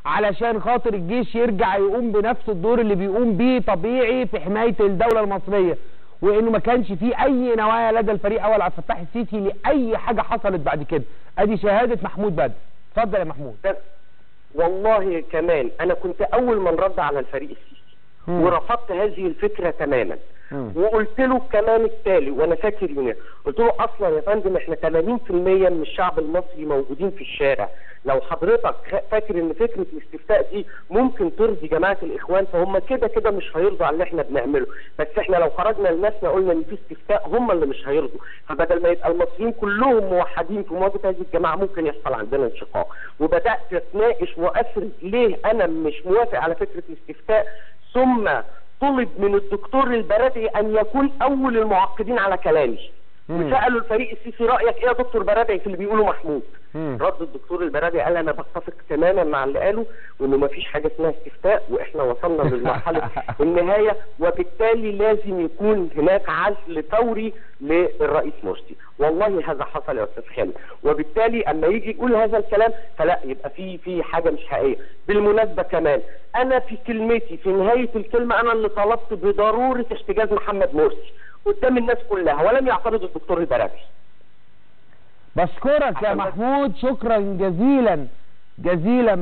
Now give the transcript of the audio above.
علشان خاطر الجيش يرجع يقوم بنفس الدور اللي بيقوم بيه طبيعي في حماية الدولة المصرية، وانه ما كانش فيه اي نوايا لدى الفريق اول عبد الفتاح السيسي لاي حاجة حصلت بعد كده. ادي شهادة محمود بدر. اتفضل يا محمود. والله كمان انا كنت اول من رد على الفريق السيسي ورفضت هذه الفكرة تماما، وقلت له كمان التالي، وانا فاكر يوميها قلت له اصلا يا فندم احنا 80% من الشعب المصري موجودين في الشارع، لو حضرتك فاكر ان فكرة الاستفتاء دي ممكن ترضي جماعة الاخوان فهم كده كده مش هيرضوا على اللي احنا بنعمله، بس احنا لو خرجنا لناسنا قلنا ان في استفتاء هم اللي مش هيرضوا، فبدل ما يبقى المصريين كلهم موحدين في مواجهة هذه الجماعة ممكن يحصل عندنا انشقاق. وبدات اتناقش واسرد ليه انا مش موافق على فكرة الاستفتاء، ثم طلب من الدكتور البرادعي ان يكون اول المعقدين على كلامي، وسالوا الفريق السيسي رايك ايه يا دكتور برادعي في اللي بيقوله محمود؟ رد الدكتور البرادعي قال انا بتفق تماما مع اللي قاله، وانه ما فيش حاجة اسمها استفتاء، واحنا وصلنا للمرحلة النهاية، وبالتالي لازم يكون هناك عزل فوري للرئيس مرسي. والله هذا حصل يا استاذ خالد، وبالتالي اما يجي يقول هذا الكلام فلا يبقى في حاجة مش حقيقية. بالمناسبة كمان انا في كلمتي في نهاية الكلمة انا اللي طلبت بضرورة احتجاز محمد مرسي قدام الناس كلها، ولم يعترض الدكتور البرادعي. بشكرك يا محمود، شكرا جزيلا جزيلا.